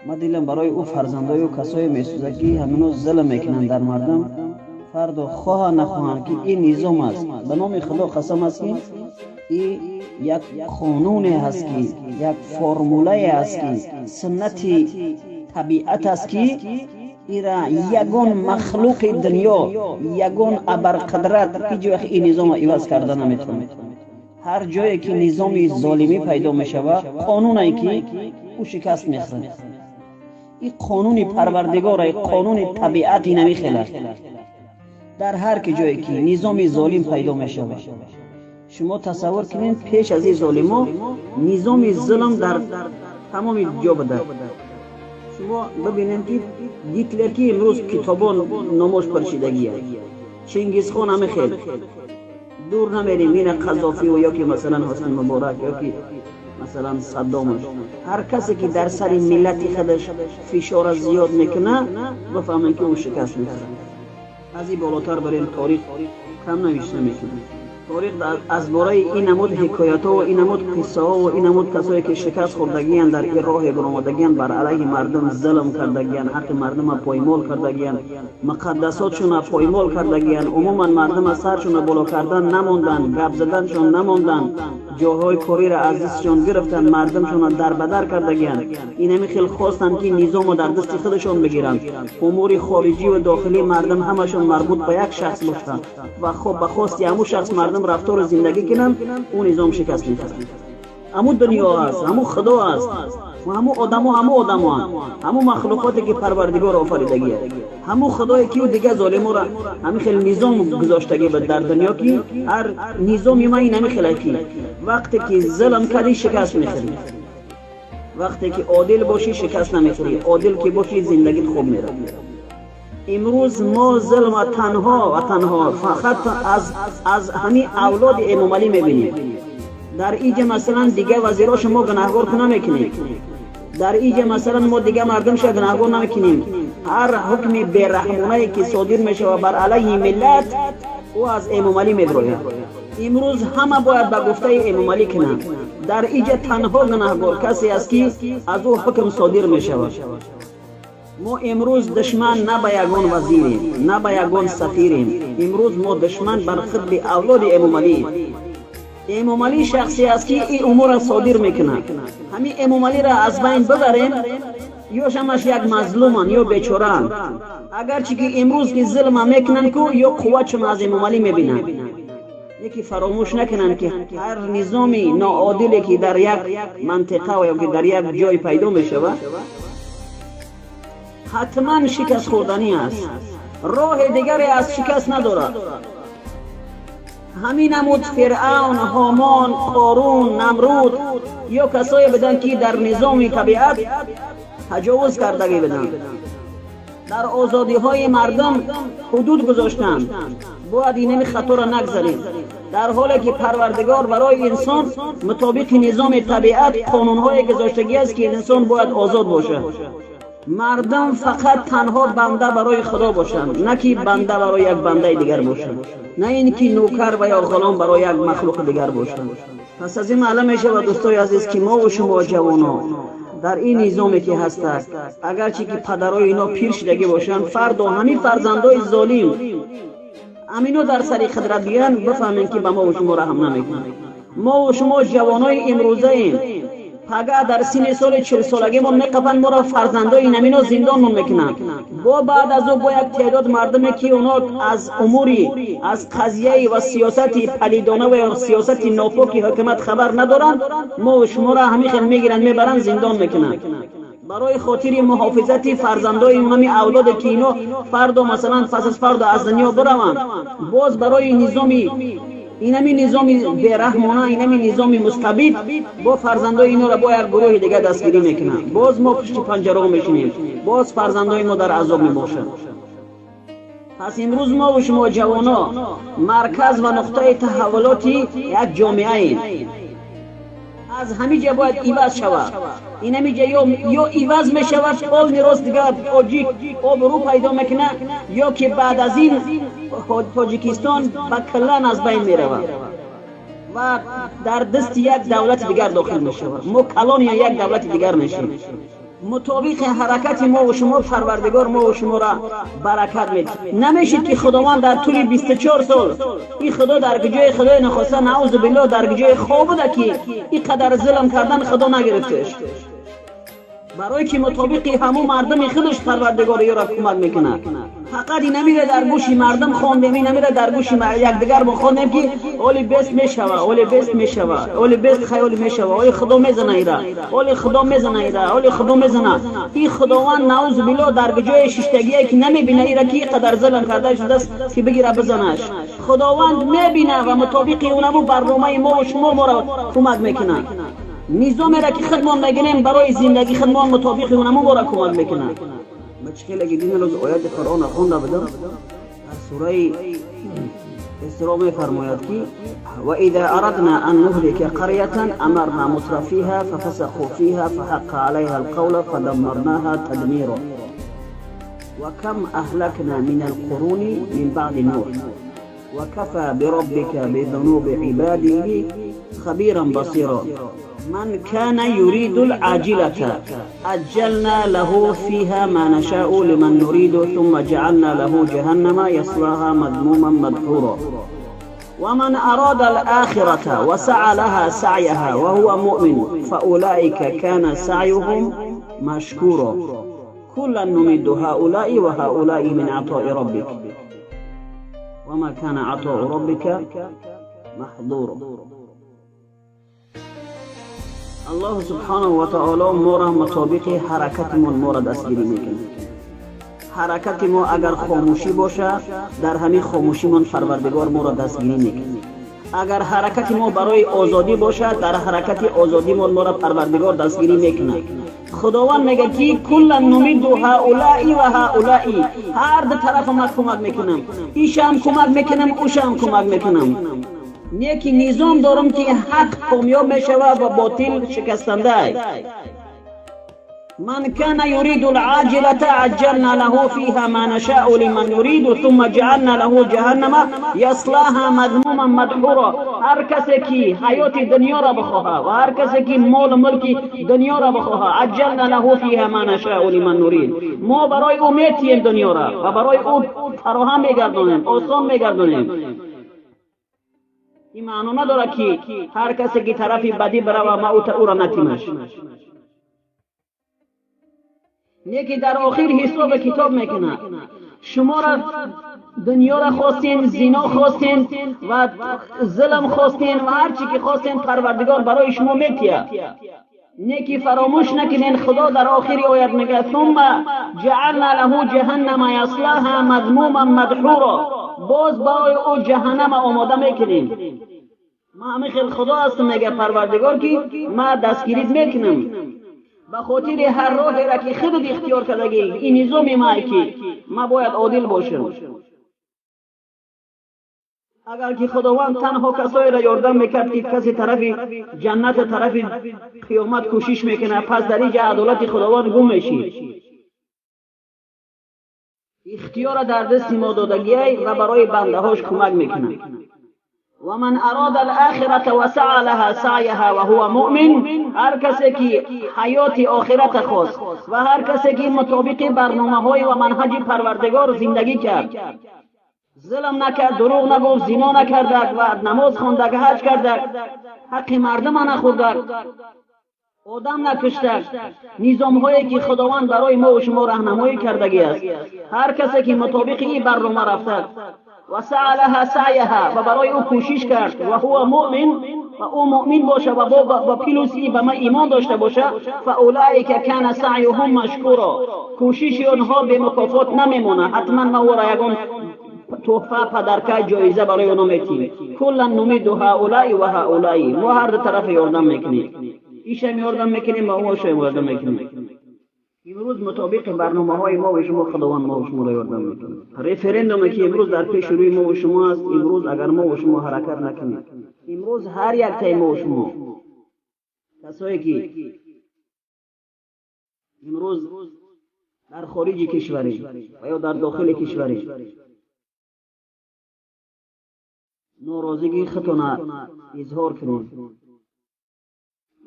Ма дилам барои ӯ фарзандою касое месӯзад, ки ҳамино зулм мекунанд дар мардум. Фардо хоҳа нахоҳанд, ки ин низом аст. Ба номи Худо қасам аст, ки ин як қонуне ҳаст, ки як формулае аст, ки суннати табиат аст, ки ира ягон махлуқи дунё, ягон абарқудрат ҳеҷ вақт ин низомро иваз карда наметавонад. Ҳар ҷое ки низоми золимӣ пайдо мешавад, қонунае ки ӯ шикаст мехӯрад. Ин қонуни Парвардигора, қонуни табиат инамихелад. Дар ҳар ки ҷое ки низоми золим пайдо мешавад, шумо тасаввур кунед, пеш аз ин золимо низоми зулм дар тамоми ҷо буда. Шумо бибинед, ки Гитлер, ки имрӯз китобон номош пуршидагия, Чингизхон, ҳами хел. Дур намерем, ина Қазофию ё ки масалан Ҳусни Муборак, ё ки масалан Саддомаш. Ҳар касе ки дар сари миллати худаш фишора зиёд мекунад, бифаҳмем, ки ӯ шикаст мехӯрад. Аз ин болотар барем, торих кам навишта мекунад. Торих аз бораи ин намуд ҳикоятҳо ва ин намуд қиссаҳо ва ин намуд касое ки шикаст хӯрдагиянд, дар ин роҳе баромадагиянд, бар алайҳи мардум зулм кардагиянд, ҳаққи мардума поймол кардагиянд, муқаддасотшона поймол кардагиянд, умуман мардума саршона боло кардан намонданд, гап заданшон намонданд, ҷойҳои кориро аз дастшон гирифтанд, мардумшона дарбадар кардагиянд. Инами хел хостанд, ки низомо дар дасти худашон бигиранд, умури хориҷӣ ва дохилии мардум ҳамашон марбут ба як шахс бошанд ва хоб ба хости ҳамун шахс мардум рафтору зиндагӣ кунанд. Ӯ низом шикаст мехӯрад. Ҳамун дунё аст, ҳамун Худо аст ва ҳамун одамо, ҳамун одамоанд, ҳамун махлуқоте ки Парвардигор офаридагиа, ҳамун Худое ки ӯ дига золиморо ҳамин хел низом гузоштагӣ дар дунё, ки ҳар низоми ма ин ҳамин хела, ки вақте ки зулм кардӣ, шикаст мехӯрӣ, вақте ки одил бошӣ, шикаст намехӯрӣ. Одил ки бошӣ, зиндагит хуб меравад. Имрӯз мо зулма танҳо ва танҳо фақат аз ҳамин авлоди Эмомалӣ мебинем. Дар иҷа масалан дига вазирошо мо гунаҳгор ку намекунем, дар иҷа масалан мо дига мардумша гунаҳгор намекунем. Ҳар ҳукми бераҳмонае ки содир мешавад бар алайҳи миллат, ӯ аз Эмомалӣ мебирояд. Имрӯз ҳама бояд ба гуфтаи Эмомалӣ кунанд. Дар иҷа танҳо гунаҳгор касе аст, ки аз ӯ ҳукм содир мешавад. Мо имрӯз душман на ба ягон вазирем, на ба ягон сафирем. Имрӯз мо душман бар хидби авлоди Эмомалӣ. Эмомалӣ шахсе аст, ки ин умурро содир мекунад. Ҳамин Эмомалиро аз байн бибарем, ё шамаш як мазлуманд ё бечораанд. Агарчи ки имрӯз ки зулма мекунанд ку, ё қувватшон аз Эмомалӣ мебинанд, яке фаромӯш накунанд, ки ҳар низоми ноодиле ки дар як мантиқа ё ки дар як ҷой пайдо мешавад, ҳатман шикаст хӯрданӣ аст, роҳи дигаре аз шикаст надорад. Ҳамин намуд Фиръавн, Ҳомон, Қорун, Намруд ё касое буданд, ки дар низоми табиат таҷовуз кардагӣ буданд, дар озодиҳои мардум ҳудуд гузоштанд. Бояд инами хаторо нагзарем, дар ҳоле ки Парвардигор барои инсон мутобиқи низоми табиат қонунҳое гузоштагӣ аст, ки инсон бояд озод бошад. Мардум фақат танҳо банда барои Худо бошанд, на ки банда барои як бандаи дигар бошанд, на ин ки нӯкар ва ё ғулом барои як махлуқи дигар бошанд. Пас аз ин маълум мешавад, дӯстои азиз, ки мову шумо ҷавоно дар ин низоме ки ҳастад, агарчи ки падарои ино пир шудагӣ бошанд, фардо ҳамин фарзандои золим ҳамино дар сари қудрат бигиранд, бифаҳмем, ки ба мову шумо раҳм намекунанд. Мову шумо ҷавонои имрӯзаем. Пага дар синни соли 40-солагимон меқапанд моро, фарзандои намино зиндонмон мекунанд. Бо баъд аз ӯ бо як теъдод мардуме, ки онҳо аз умури, аз қазияи ва сиёсати палидона ва ё сиёсати нопоки ҳукумат хабар надоранд, мову шуморо ҳамин хел мегиранд, мебаранд, зиндон мекунанд барои хотири муҳофизати фарзандои ҳами авлоде, ки ино фардо, масалан пас аз фардо аз дунё бираванд. Боз барои низоми инами низоми бераҳмона, инами низоми мустабид, бо фарзандои инора бо як гурӯҳи дига дастгирӣ мекунанд. Боз мо пушти панҷараҳо мешинем, боз фарзандои мо дар азоб мебошанд. Пас имрӯз мову шумо ҷавоно марказ ва нуқтаи таҳаввулоти як ҷомеаем. Аз ҳамин ҷа бояд иваз шавад. Инами ҷа ё иваз мешавад, полный рост дигар тоҷик обрӯ пайдо мекунад, ё ки баъд аз ин Тоҷикистон ба куллан аз байн меравад ва дар дасти як давлати дигар дохил мешавад. Мо колония як давлати дигар мешавем. Мутобиқи ҳаракати мо ва шумо Парвардигор мо ва шуморо баракат медиҳад. Намешид ки Худованд дар тӯли 24 сол ин Худо дар ҷои Худои нахоста, наъузу биллоҳ, дар ҷои хоб буда ки ин қадар зулм кардан Худо нагирифташ, барои ки мутобиқи ҳамун мардуми худаш Парвардигор ёро кӯмак мекунад. Фақат инамиро дар гӯши мардум хондем, инамиро дар гӯши якдигар мо хондем ки оли бест мешава, оли бест мешава, оли бест хаёли мешава, оли Худо мезана ира, оли Худо мезана ира, оли Худо мезана. Ин Худованд, наъузу биллоҳ, дар ҷои шиштагие ки намебина ира ки қадар зулм карда шудааст ки бигира бизанаш. Худованд мебина ва мутобиқи унаму барномаи мо ва шумо моро кӯмак мекунад. Низомеро ки худмон мегирем барои зиндагӣ худмон, мутобиқи унаму моро кӯмак мекунад. Ма чӣ хеле дин рӯз ояти Қуръонро хонда будам, дар сураи Исро мефармояд ки: وإذا أردنا أن نهلك قرية أمرنا مترفيها ففسقوا فيها فحق عليها القول فدمرناها تدميرا وكم أهلكنا من القرون من بعد نوح وكفى بربك بذنوب عباده خبيرا بصيرا. من كان يريد العاجلة عجلنا له فيها ما نشاء لمن نريد ثم جعلنا له جهنم يصلاها مذموما مدحورا. ومن أراد الآخرة وسعى لها سعيها وهو مؤمن فأولئك كان سعيهم مشكورا. كلا نمد هؤلاء وهؤلاء من عطاء ربك وما كان عطاء ربك محظورا. الله سبحانه وتعالى моро мутобиқи ҳаракатимон моро дастгирӣ мекунад. Ҳаракати мо агар хомӯшӣ бошад, дар ҳамин хомӯшимон Парвардигор моро дастгирӣ мекунад. Агар ҳаракати мо барои озодӣ бошад, дар ҳаракати озодимон моро Парвардигор дастгирӣ мекунад. Худованд мегӯяд ки كلا نمد هؤلاء وهؤلاء, ҳар ду тарафа ман кӯмак мекунам, ишам кӯмак мекунам, ушам кӯмак мекунам. Неки низом дорам ки ҳақ комёб мешавад ва ботил шикастанда. من كان يريد العاجلة عجلنا له فيها ما نشاء لمن نريد ثم جعلنا له جهنم يصلاها مذموما مدحورا. هر کسی که حیات دنیا را بخواهد و هر کسی که مال و ملک دنیا را بخواهد، عجلنا له فيها ما نشاء لمن نريد, ما برای او میتیم دنیا را و برای او فراهم میگردانیم، آسان میگردانیم. این معنا نداره که هر کسی که طرفی بدی بروه ما او را نتیمش. неки дар охир ҳисоби китоб мекунад. Шуморо дунёро хостем, зино хостем ва зулм хостем ва ҳар чӣ ки хостем, Парвардигор барои шумо метиҳад. Неки фаромӯш накунед, Худо дар охири оят мегӯяд: ثم جعلنا له جهنم يصلاها مذموما مدحورا. боз барои ӯ ҷаҳаннама омода мекунем. Ма ҳамин хел Худо ҳастам, мегӯяд Парвардигор, ки ма дастгирит мекунам ба хотири ҳар роҳеро ки худат ихтиёр кардагӣ. Ин низоми мае ки ма бояд одил бошам. Агар ки Худованд танҳо касоеро ёрдам мекард ки касе тарафи ҷаннат, тарафи қиёмат кӯшиш мекунад, пас дар инҷа адолати Худованд гум мешид. Ихтиёра дар дасти мо додагиай ва барои бандаҳош кӯмак мекунад. ومن أراد الآخرة وسعى لها سعيها وهو مؤمن, هر کسی که حیات آخرت خواست و هر کسی که مطابق برنامه های و منهج پروردگار زندگی کرد، ظلم نکرد، دروغ نگفت، زنا نکرد و نماز خواند، حج کرد، حق مردم نخورد، آدم نکشته، نظام هایی که خداوند برای ما و شما راهنمایی کردگی است، هر کسی که مطابق این برنامه رفته وسعى لها سعيها و برای او کوشش کرد وهو مؤمن و او مؤمن باشه و با پیلوسی به ما ایمان داشته باشه، فاولئک کان سعیهم مشکورا. کوشش آنها به مکافات نمیمونه، حتما ما او را یگان تحفه، پدرکه، جایزه برای اونا میتیم. كلا نمد هؤلاء وهؤلاء, ما هر دو طرف یاردم میکنیم، ایشم یاردم میکنیم و اوشم یاردم میکنیم. امروز مطابق برنامه های ما و شما خداوند ما و شما را یاردم میکنه. رفرندومی که امروز در پیش روی ما و شما است، امروز اگر ما و شما حرکت نکنیم، امروز هر یک تای ما و شما کسایی که امروز در خارج کشوری و یا در داخل کشوری ناراضگی خودتون اظهار کنید.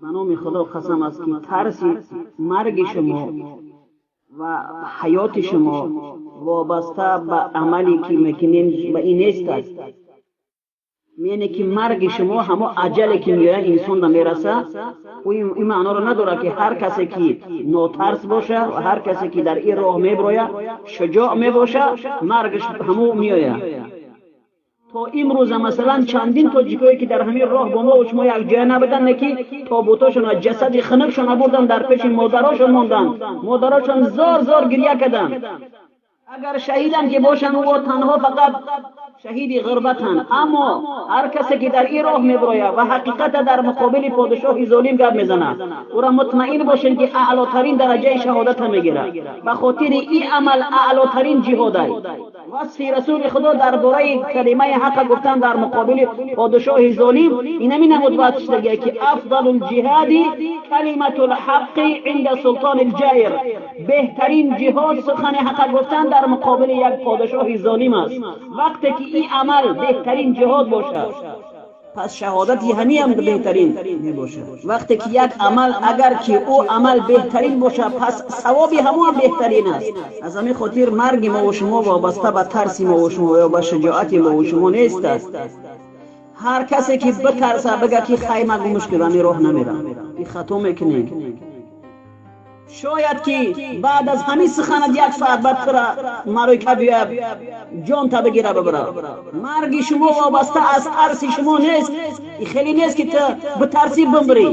Ба номи Худо қасам аст, ки тарси марги шумо ва ҳаёти шумо вобаста ба амале ки мекунем, ба ин нест аст. Яъне ки марги шумо, ҳамо аҷале ки меояд, инсонда мераса, ӯ ин маъноро надорад, ки ҳар касе ки нотарс боша ва ҳар касе ки дар ин роҳ меброяд, шуҷоъ мебоша, маргаш ҳамо меояд. То имрӯза, масалан, чандин тоҷикое ки дар ҳамин роҳ бо мо шумо якҷоя набуданд, ки тобутошон ва ҷасади хунукшон бурдан, дар пеши модарошон монданд, модарошон зор зор гиря карданд. Агар шаҳидам ки бошанд, ӯ танҳо фақат шаҳиди ғурбатанд. Аммо ҳар касе ки дар ин роҳ меброяд ва ҳақиқата дар муқобили подшоҳи золим гап мезанад, ӯра мутмаин бошед, ки аълотарин дараҷаи шаҳодата мегирад. Ба хотири ин амал аълотарин ҷиҳодай. Васфи Расули Худо дар бораи калимаи ҳақа гуфтан дар муқобили подшоҳи золим инами намуд васф шудагия, ки أفضل الجهاد كلمة الحق عند السلطان الجائر. Беҳтарин ҷиҳод сухани ҳақа гуфтан дар муқобили як подшоҳи золим аст. Вақте ки ин амал беҳтарин ҷиҳод бошад, пас шаҳодати ҳамиам беҳтарин мебошад. Вақте ки як амал, агар ки ӯ амал беҳтарин бошад, пас савоби ҳамоам беҳтарин аст. Аз ҳамин хотир марги мову шумо вобаста ба тарси мову шумо ё ба шуҷоати мову шумо нест аст. Ҳар касе ки битарса, бига ки хай, ма гумуш ки ҳамин роҳ намерам, и хато мекунем. Шояд ки баъд аз ҳамин суханат як соат баъд тура малоика биёяд, ҷонта бигира, бибара. Марги шумо вобаста аз тарси шумо нест. Хеле нест, ки ту битарсӣ, бимбирӣ,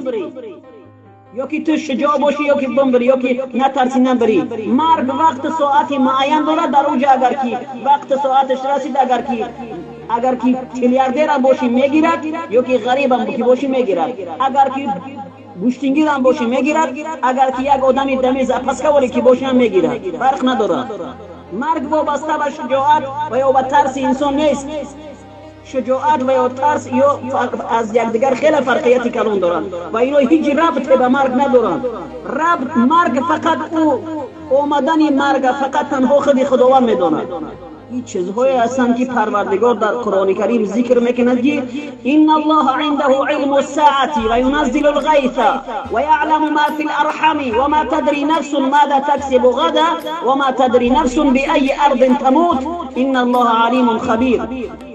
ё ки ту шуҷоъ бошӣ, ё ки бимбирӣ, ё ки натарсӣ, набирӣ. Марг вақту соати муайян дорад. Дар уҷа агар ки вақту соаташ расид, агар ки миллиардерам бошӣ, мегирад, ё ки ғарибам ки бошӣ, мегирад, агар ки гӯштингирам бошӣ, мегирад, агар ки як одами дами запаскаволе ки бошӣ ҳам мегирад, фарқ надорад. Марг вобаста ба шуҷоат ва ё ба тарси инсон нест. Шуҷоат ва ё тарс ё аз якдигар хеле фарқияти калон доранд ва ино ҳеҷ рабте ба марг надоранд. Рабт марг фақат ӯ омадани марга фақат танҳо худи Худованд медонад. Ин чизҳое ҳастанд, ки Парвардигор дар Қуръони Карим зикр мекунад, ки إن الله عنده علم الساعة وينزل الغيث ويعلم ما في الأرحام وما تدري نفس ماذا تكسب غدا وما تدري نفس بأي أرض تموت إن الله عليم خبير.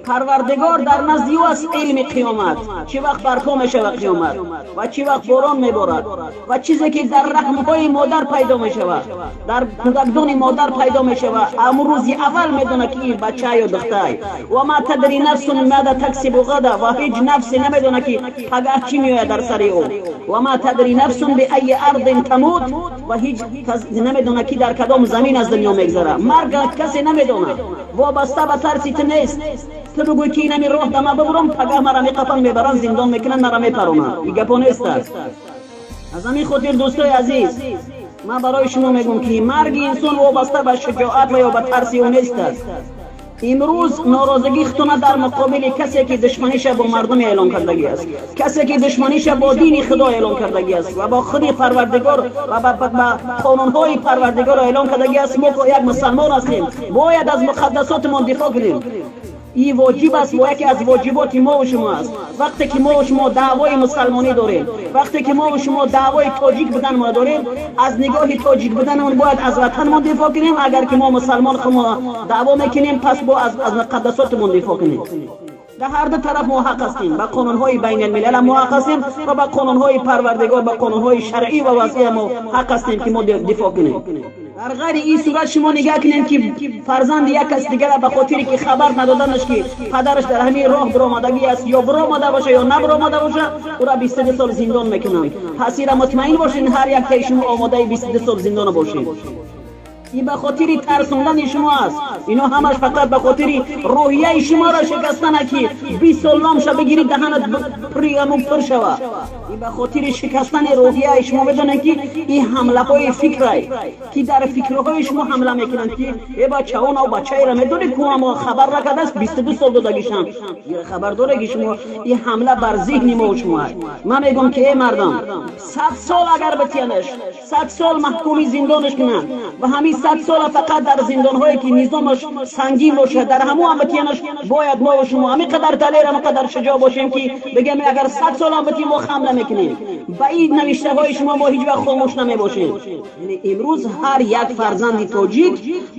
Парвардигор дар назди ӯ аст илми қиёмат, чӣ вақт барпо мешавад қиёмат ва чӣ вақт борон меборад ва чизе ки дар раҳмҳои модар пайдо мешавад, дар кӯдакдони модар пайдо мешавад, амн рӯзи аввал медонад, ки ин бача ё духтай. وما تدري نفس ماذا تكسب غدا. Ва ҳеҷ нафсе намедонад, ки пагаҳ чӣ меояд дар сари ӯ. وما تدري نفس بأي أرض تموت. Ва ҳеҷ кас намедонад, ки дар кадом замин аз дунё мегзарад. Марг касе намедонад, вобаста ба тарси ту нест. Ту бигӯй, ки инами роҳ дама бибурам, пагаҳ мара меқапанд, мебаранд, зиндон мекунанд, мара мепаронанд, ин гапо нест аст. Аз ҳамин хотир, дӯстои азиз, ман барои шумо мегӯм, ки марги инсон вобаста ба шуҷоат ва ё ба тарси ӯ нест аст. Имрӯз норозигии худтона дар муқобили касе ки душманиша бо мардум эълон кардагӣ аст, касе ки душманиша бо дини Худо эълон кардагӣ аст ва бо худи Парвардигор ва ба қонунҳои Парвардигор эълон кардагӣ аст. Мо як мусалмон ҳастем, бояд аз муқаддасотимон дифоъ кунем. Ин воҷиб аст, бо яке аз воҷиботи мову шумо аст. Вақте ки мову шумо даъвои мусалмонӣ дорем, вақте ки мову шумо даъвои тоҷик буданмо дорем, аз нигоҳи тоҷик буданамон бояд аз ватанмон дифоъ кунем. Агар ки мо мусалмон хумо даъво мекунем, пас бо аз муқаддасотимон дифоъ кунем. Дар ҳар ду тараф мо ҳақ ҳастем. Ба қонунҳои байналмилал мо ҳақ ҳастем ва ба қонунҳои Парвардигор, ба қонунҳои шаръӣ ва вазъия мо ҳақ ҳастем, ки мо дифоъ кунем. Дар ғайри ин сурат, шумо нигаҳ кунем, ки фарзанди як кас дигара ба хотире ки хабар надоданаш, ки падараш дар ҳамин роҳ биромадагӣ аст, ё биромада боша, ё набиромада боша, ӯра 22 сол зиндон мекунанд. Пас ира мутмаин бошед, ҳар яктаи шумо омодаи 22 сол зиндона бошед. Ин ба хотири тарсондани шумо аст. Ино ҳамаш фақат ба хотири рӯҳияи шуморо шикастана, ки 20 сол номша бигирӣ, даҳанат пуриаму пур шава. Ин ба хотири шикастани рӯҳияи шумо. Медонед, ки ин ҳамлаҳои фикрай, ки дар фикрҳои шумо ҳамла мекунанд, ки э бача, он ав бачаеро медонӣ, ку амо хабар накардааст, 22 сол додагишам, хабар доре, ки шумо ин ҳамла бар зеҳни мо шумо аст. Ман мегӯям, ки э мардам, 100 сол агар битиянаш, 100 сол маҳкуми зиндонаш кунанд ва ҳамин 100 сола фақат дар зиндонҳое ки низомаш сангин бошад, дар ҳамон ҳаматиянаш бояд мо ва шумо ҳамин қадар далер, ҳамин қадар шуҷоъ бошем, ки бигем, агар 100 сол ҳам битем, мо хам намекунем. Ба ин навиштаҳои шумо мо ҳеҷ вақт хомӯш намебошем. Яъне имрӯз ҳар як фарзанди тоҷик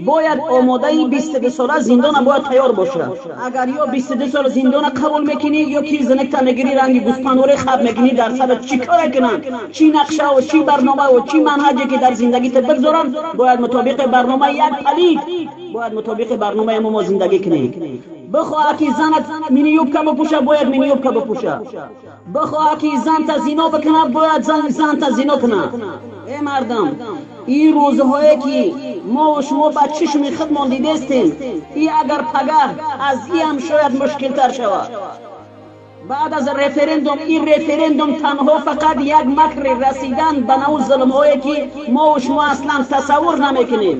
бояд омодаи 22 сола зиндона бояд тайёр бошад. Агар ё 22 сол зиндона қабул мекунӣ, ё ки зинакта мегирӣ, ранги гӯспандворе хаб мекунӣ дар сарат. Чӣ кора кунанд, чӣ нақшаву чӣ барномаву чӣ манҳаҷе ки дар зиндагита бигзоранд, бояд мутобиқи барномаи як палид, бояд мутобиқи барномаи мо зиндагӣ кунем. Бихоҳад ки занат мини-юбка бипӯша, бояд мини-юбка бипӯша. Бихоҳад ки занта зино бикунад, бояд занта зино кунад. Э мардам, ин рӯзҳое ки мо шумо ба чишми худмон дидестем, и агар пагаҳ аз иам шояд мушкилтар шавад. Баъд аз референдум, ин референдум танҳо фақат як макри расидан ба нав зулмҳое ки мо шумо аслан тасаввур намекунем.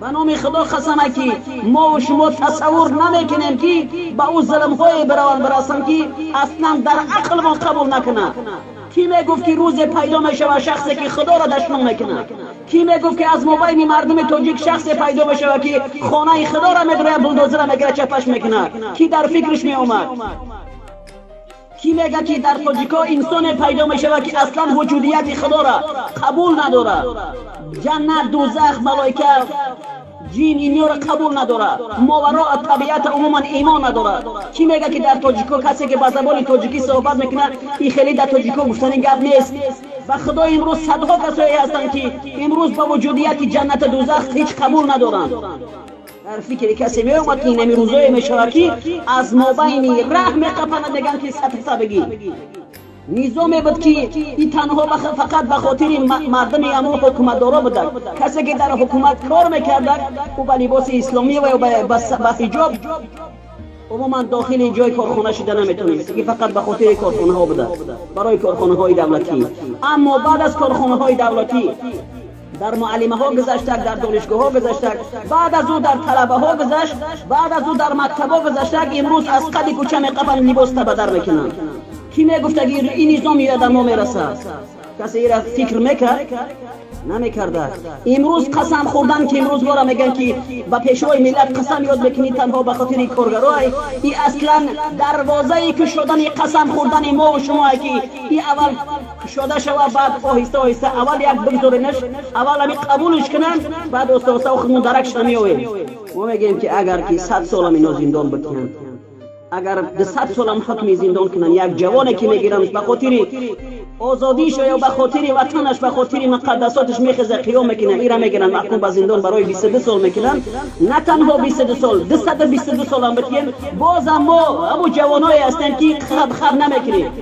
Ба номи Худо қасама, ки мо шумо тасаввур намекунем, ки ба ӯ зулмҳое бираванд, бирасанд, ки аслан дар ақлмон қабул накунад. Кӣ мегуфт, ки рӯзе пайдо мешавад шахсе, ки Худоро дашном мекунад? Кӣ мегуфт, ки аз мобайни мардуми тоҷик шахсе пайдо мешавад, ки хонаи Худоро медрояд, булдозера мегирад, чапаш мекунад? Кӣ дар фикраш меомад? Кӣ мега, ки дар тоҷико инсоне пайдо мешавад, ки аслан вуҷудияти Худоро қабул надорад, ҷаннат, дузах, малоика, ҷин, инёро қабул надорад, мовароа табиата умуман имон надорад? Кӣ мега, ки дар тоҷико касе, ки ба забони тоҷикӣ суҳбат мекунад? Ин хеле дар тоҷико гуфтани гап нест. Ба Худо, имрӯз садҳо касое ҳастанд, ки имрӯз ба вуҷудияти ҷаннату дузах ҳеҷ қабул надоранд. Дар фикри касе меомад, ки инами рӯзое мешавад, ки аз мобайни раҳ меқапанад, мегӯянд, ки сатаса бигӣ? Низоме буд, ки ин танҳо фақат ба хотири мардуми ҳамон ҳукуматдоро будак. Касе, ки дар ҳукумат кор мекардак, ӯ ба либоси исломӣ ва ба ҳиҷоб умуман дохили ҷои корхона шида наметавонист, ки фақат ба хотири корхонаҳо буда, барои корхонаҳои давлатӣ. Аммо баъд аз корхонаҳои давлатӣ дар муаллимаҳо гузаштак, дар донишгоҳҳо гузаштак, баъд аз ӯ дар талабаҳо гузашт, баъд аз ӯ дар мактабҳо гузаштак. Имрӯз аз қади кӯча меқапанд, либос табадар мекунанд. Кӣ мегуфтаги ин низом дар мо мерасад? Касе ира фикр мекард? Намекарда. Имрӯз қасам хӯрдан, ки имрӯз мора мегӯянд, ки ба пешвои миллат қасам ёд мекунӣ танҳо ба хотири коргарои, и аслан дарвозаи кушодани қасам хӯрдани мову шумое, ки и аввал кушода шава, баъд оҳиста оҳиста аввал як бигзоренаш, аввал ами қабулш кунанд, баъд оҳиста оҳиста худмон даракша меоем. Мо мегӯем, ки агар ки 100 солам ино зиндон бикунанд, агар 200 солам ҳукми зиндон кунанд, як ҷавоне, ки мегиранд, ба хотири озодиш ё ба хотири ватанаш, ба хотири муқаддасоташ мехеза, қиём мекунад, ира мегиранд, маҳкум ба зиндон барои 22 сол мекунанд. На танҳо 22 сол, 222 солам бикунем, бозам мо ҳамун ҷавоное ҳастем, ки хаб намекунем.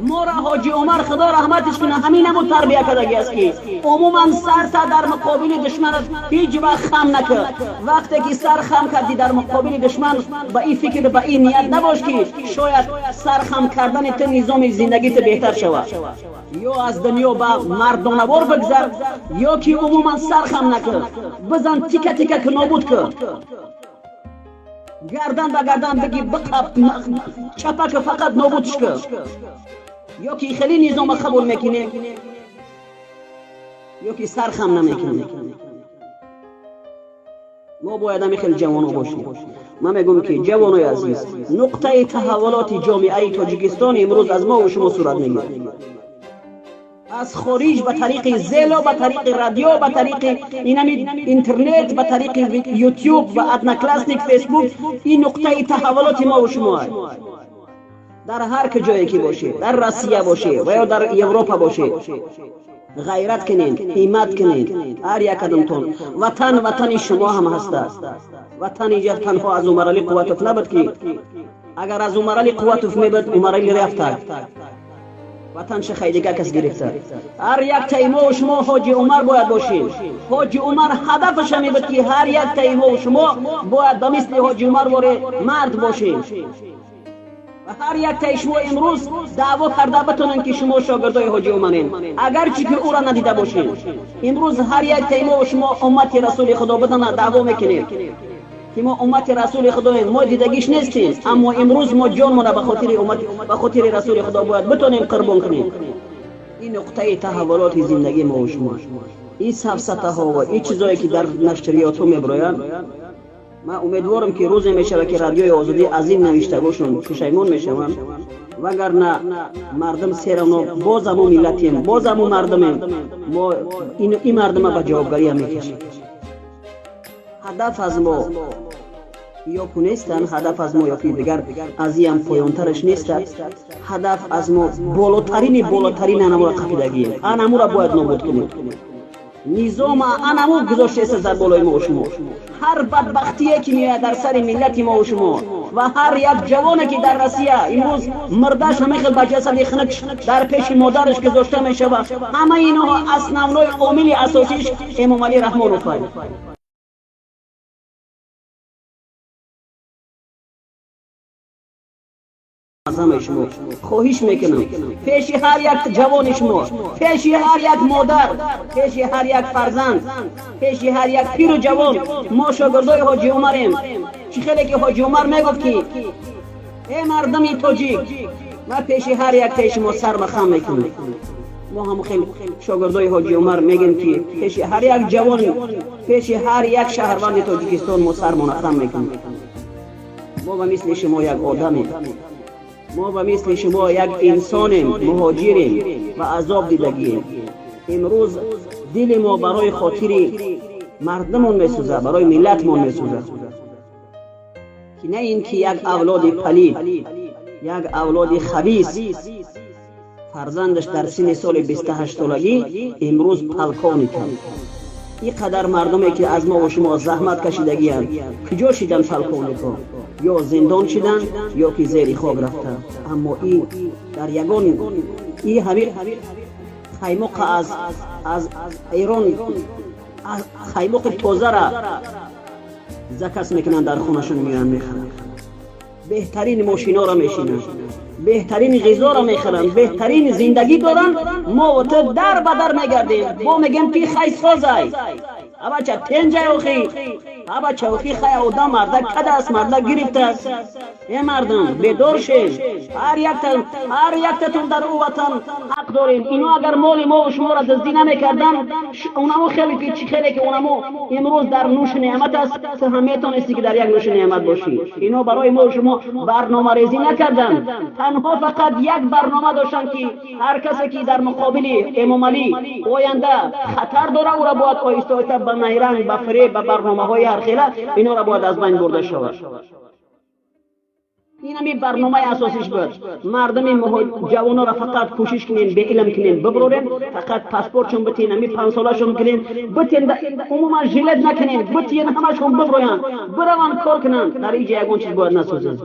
Моро Ҳоҷи Умар, Худо раҳматиш кунад, ҳамин ҳамун тарбия кардаги аст, ки умуман сарта дар муқобили душманат ҳеҷ вақт хам накард. Вақте ки сар хам кардӣ дар муқобили душман, ба ин фикр, ба ин ният набош, ки шояд сар хам кардани ту низоми зиндагита беҳтар шавад. Ё аз дунё ба мардонавор бигзар, ё ки умуман сар хам накард, бизан, тика тика ки, нобуд кар, гардан ба гардан биги, биқаб, чапака, фақат нобудш кар. Ё ки хеле низома қабул мекунем, ё ки сар хам намекунем. Мо бояд ҳами хел ҷавоно бошем. Ман мегӯм, ки ҷавонои азиз, нуқтаи таҳаввулоти ҷомеаи Тоҷикистон имрӯз аз мову шумо сурат мегирад. Аз хориҷ ба тариқи Зело, ба тариқи радио, ба тариқи инами интернет, ба тариқи Ютюб ва Одноклассник, Фейсбук, ин нуқтаи таҳаввулоти мову шумо аст. Дар ҳар куҷое ки бошед, дар Россия бошед ва ё дар Европа бошед, ғайрат кунед, ҳиммат кунед ҳар як кадомтон. Ватан ватани шумо ҳам ҳастааст. Ватан иҷа танҳо аз Умарали Қувватов набуд, ки агар аз Умарали Қувватов мебуд, Умарали рафтак, ватан шахай дигар кас гирифта. Ҳар як таи мову шумо Ҳоҷи Умар бояд бошем. Ҳоҷи Умар ҳадафаша мебуд, ки ҳар як таи мову шумо бояд ба мисли Ҳоҷи Умар воре мард бошем ва ҳар як таи шумо имрӯз даъво карда битонанд, ки шумо шогирдои Ҳоҷи Умарем, агарчи ки ӯра надида бошем. Имрӯз ҳар як таи мову шумо уммати Расули Худо бидана даъво мекунем, ки мо уммати Расули Худоем. Мо дидагиш нестем, аммо имрӯз мо ҷонмона ба хотири уммат, ба хотири Расули Худо бояд битонем қурбон кунем. Ин нуқтаи таҳаввулоти зиндагии мову шумо. Ин сафсатаҳо ва ин чизое ки дар нашриётҳо мебироянд, ман умедворам, ки рӯзе мешавад, ки Радиои Озодӣ аз ин навиштагошон пушаймон мешаванд, вагарна мардум всё равно боз ҳамун миллатем, боз ҳамун мардумем. Мо ин мардума ба ҷавобгариам мекашем. Ҳадаф аз мо ё ку нестанд, ҳадаф аз мо ё ки дигар аз иам поёнтараш нестад. Ҳадаф аз мо болотарини болотарин анамура қапидагием, анамура бояд нобуд кунем. Низома анаму гузоштааст дар болои мо шумо. Ҳар бадбахтие ки меояд дар сари миллати мо шумо ва ҳар як ҷавоне ки дар Россия имрӯз мурдаш ҳамин хел ба ҷасади хунук дар пеши модараш гузошта мешавад, ҳамаи инҳо основной омили асосиш Эмомалӣ Раҳмонов ай. Аз ҳамаи шумо хоҳиш мекунам, пеши ҳар як ҷавони шумо, пеши ҳар як модар, пеши ҳар як фарзанд, пеши ҳар як пиру ҷавон, мо шогирдои Ҳоҷи Умарем. Чӣ хеле ки Ҳоҷи Умар мегуфт, ки э мардуми тоҷик, ман пеши ҳар яктаи шумо сарма хам мекунам. Мо ҳам хел шогирдои Ҳоҷи Умар мегӯем, ки пеши ҳар як ҷавон, пеши ҳар як шаҳрванди Тоҷикистон мо сармона хам мекунем. Мо ба мисли шумо як одамем, мо ба мисли шумо як инсонем, муҳоҷирем ва азоб дидагием. Имрӯз дили мо барои хотири мардумон месӯзад, барои миллатмон месӯзад, ки на ин ки як авлоди палид, як авлоди хабис, фарзандаш дар синни соли 28-солагӣ имрӯз полковник анд. Ин қадар мардуме ки аз мо шумо заҳмат кашидагианд, куҷо шиданд полковникҳо? Ё зиндон шиданд, ё ки зери хок рафтанд. Аммо и дар ягон и ҳамин қаймоқа аз Эрон, қаймоқи тозара заказ мекунанд, дар хонашон меоянд, мехӯранд, беҳтарин мошиноро мешинанд, беҳтарин ғизоро мехӯранд, беҳтарин зиндагӣ доранд. Мо ту дар ба дар мегардем, бо мегӯем, ки хай созай, абача тенҷай, охи абача, охи хай одам мардак кадааст, мардак гирифтааст. Э мардум, бедор шед! Ҳар яктатон дар ӯ ватан ҳақ дорем. Ино агар моли мову шуморо дуздӣ намекарданд, унамо хеле ки чӣ хеле ки унамо имрӯз дар нӯши неъмат аст, ту ҳам метонистӣ, ки дар як нӯши неъмат бошӣ. Ино барои мову шумо барномарезӣ накарданд, танҳо фақат як барнома доштанд, ки ҳар касе ки дар муқобили Эмомалӣ оянда хатар дора, ӯро бояд оҳиста оҳиста ба найранг, ба фиреб, ба барномаҳои ҳархела инора бояд аз байн бурда шавад. Ин ҳами барномаи асосиш буд. Мардуми ҷавонора фақат кӯшиш кунем, беилм кунем, биброрем, фақат паспортшон битен, ҳами панҷсолашон кунем, битен, умуман жалеть накунем, битен, ҳамашон биброянд, бираванд, кор кунанд. Дар инҷа ягон чиз бояд насозанд.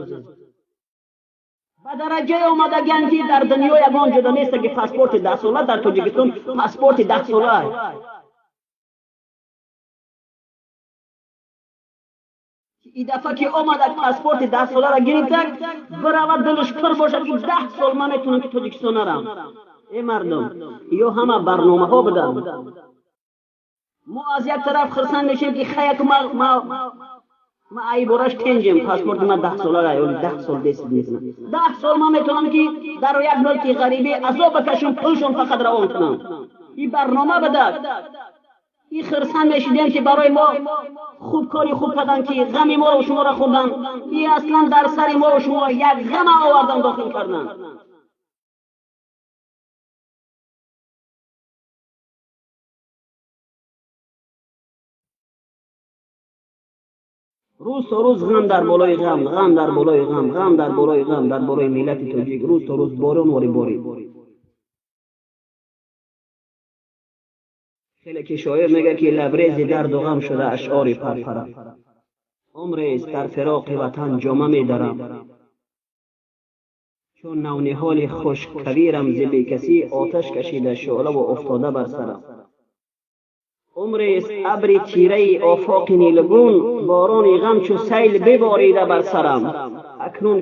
Ба дараҷае омадагианд, ки дар дунё ягон ҷода неста, ки паспорти 10-сола. Дар Тоҷикистон паспорти 10-сола. И дафъа ки омадак, паспорти 10-соларо гирифтак, биравад, дилаш пур бошад, ки 10 сол ман метавонам, ки Тоҷикистон нарам. Э мардум, ё ҳама барномаҳо буданд. Мо аз як тараф хурсанд мешем, ки хаяку ма айбораш тенҷем, паспорти ман 10-солара, ёли 10 сол десид мекунам, 10 сол ман метавонам, ки дар як мулки ғарибӣ азоб бакашам, пулшон фақат равон кунам. И барнома будак. И хирсанд мешидем, ки барои мо хуб, кори хуб карданд, ки ғами моро шуморо хӯрданд. И аслан дар сари моро шумо як ғама овардан, дохил карданд. Рӯз то рӯз ғам дар болои ғам, ғам дар болои ғам, ғам дар болои ғам дар болои миллати тоҷик рӯз то рӯз борон вори борид. Хеле ки шоир мегӯяд, ки лабрези дарду ғам шуда ашъори парпара, умрест дар фироқи ватан ҷома медарам, чун навниҳоли хушккавирам зи бекасӣ оташ кашида шӯълаву уфтода бар сарам. Умрест абри тираи офоқи нилгун борони ғам чу сайл биборида бар сарам. Акнун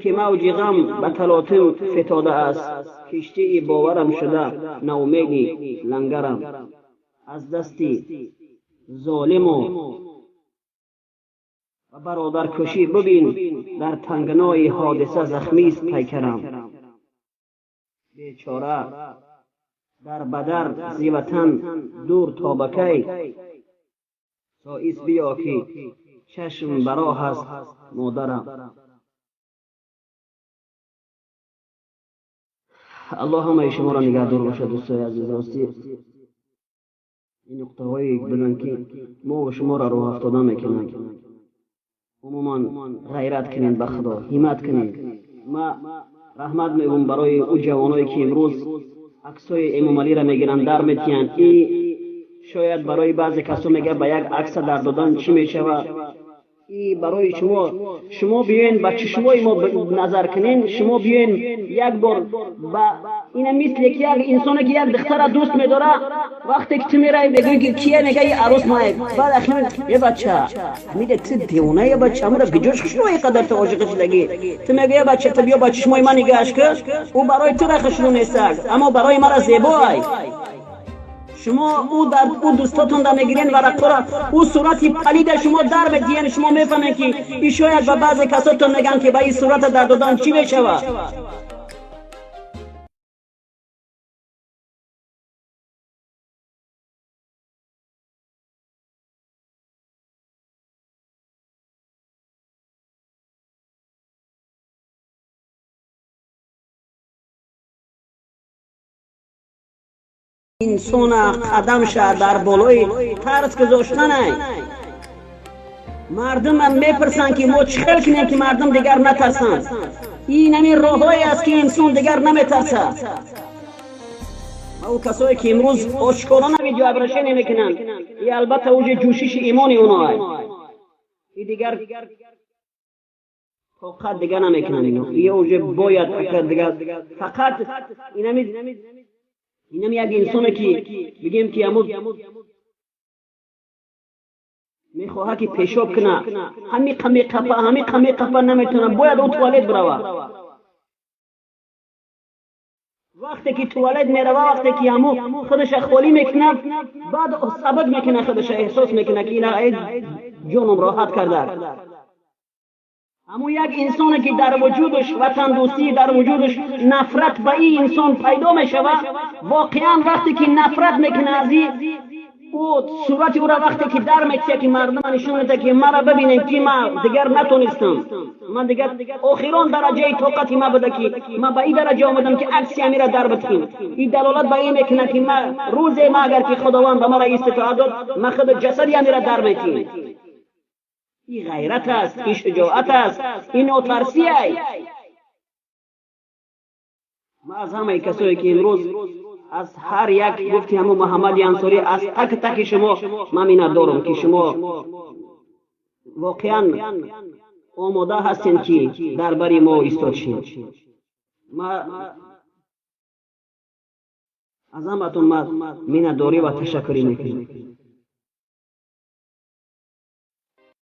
ки мавҷи ғам ба талотум фитодааст, киштии боварам шуда ноумеди лангарам. Аз дасти золиму ва бародаркушӣ бибин, дар тангнои ҳодиса захмист пайкарам. Бечора дар бадар зи ватан дур то ба кай, соис биё ки чашм ба роҳ аст модарам. Аллоҳ ҳамаи шуморо нигаҳдор бошад, дӯстои азиз. Ростӣ ин нуқтаҳое буданд, ки мо ва шуморо роҳ афтода мекунанд. Умуман ғайрат кунед ба Худо, ҳиммат кунед. Ма раҳмат мегӯм барои ӯ ҷавоное, ки имрӯз аксҳои Эмомалиро мегиранд, дар метиҳанд. И шояд барои баъзе касо мегӯяд, ба як акса дар додан чӣ мешавад? И барои шумо, шумо биёен ба чишмои мо назар кунен, шумо биёен як бор ба ина, мисле ки як инсоне ки як духтара дӯст медора, вақте ки ту меравӣ, мегӯӣ ки кия, мега и арӯс май. Баъд ахир: «Е бача, ҳамида ту девона, е бача, ҳамира куҷош хушрӯ, и қадар ту ошиқи шудагӣ?» Ту мегӯӣ: «Е бача, ту биё ба чишмои ман нигаҳаш кун, ӯ барои тура хушрӯ нестак, аммо барои мара зебо ай». Шумо ӯ дар ӯ дӯстотонда мегирен варақҳоро, ӯ сурати палида шумо дар медиҳен, шумо мефаҳмед, ки и шояд ба баъзе касотон мегӯянд, ки ба ин сурата дар додан чӣ мешавад. Инсона қадамша дар болои тарс гузоштанай. Мардумам мепурсанд, ки мо чӣ хел кунем, ки мардум дигар натарсанд. Ин ҳамин роҳҳое аст, ки инсон дигар наметарсад. Ва ӯ касое, ки имрӯз ошкорона видеообращение мекунанд, и албатта уже ҷӯшиши имони оно и дигар тоқат дига намекунанд. Ино и уже бояд дигар фақат инами як инсоне, ки бигем, ки аму мехоҳад, ки пешоб кунад, ҳамиқа меқапа, ҳамиқа меқапа, наметавонад, бояд ӯ туалет бирава. Вақте ки туалет мерава, вақте ки ҳаму худаша холӣ мекунад, баъд сабак мекунад худаша, эҳсос мекунад, ки ина ҷоном роҳат карда. Ҳамун як инсоне, ки дар вуҷудаш ватандӯстӣ, дар вуҷудаш нафрат ба ин инсон пайдо мешавад, воқеан вақте ки нафрат мекунад аз ин, ӯ сурати ӯра вақте ки дар метиҳад, ки мардума нишон медиҳад, ки маро бибинед, ки ман дигар натонистам, ман дигар охирон дараҷаи тоқати ман буда, ки ман ба ин дараҷа омадам, ки акси амира дар битиҳем. Ин далолат ба ин мекунад, ки ман рӯзе ма агар ки Худованд ба мара иститоат дод, ман худ ҷасади амира дар метиҳем. Ин ғайрат аст, ин шуҷоат аст, ин нотарсӣ ай. Ман аз ҳамаи касое, ки имрӯз аз ҳар як гуфти ҳамун Муҳаммади Ансорӣ, аз так таки шумо ман миннатдорам, ки шумо воқеан омода ҳастем, ки дар бари мо истод шед. Ма аз ҳаматон ман миннатдорӣ ва ташаккурӣ мекунам.